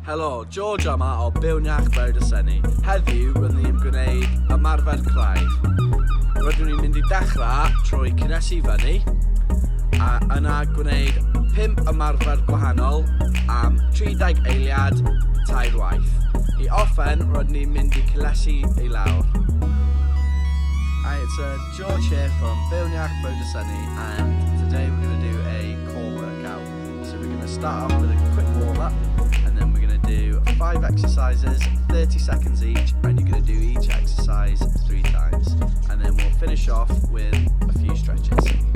Helo, George yma o Byw'n Iach Bywyd y Senni. Heddiw, rydyn ni'n gwneud ymarfer craidd. Rydyn ni'n mynd i dechrau trwy cynnesu fyny, a yna gwneud 5 ymarfer gwahanol am 30 eiliad tair waith. I orffen, rydyn ni'n mynd i cylesu i lawr. Hi, it's George here from Byw'n Iach Bywyd y Senni, and today we're going to do a core workout. So we're going to start off with a quick warm up and then we're going to do 5 exercises, 30 seconds each, and you're going to do each exercise 3 times. And then we'll finish off with a few stretches.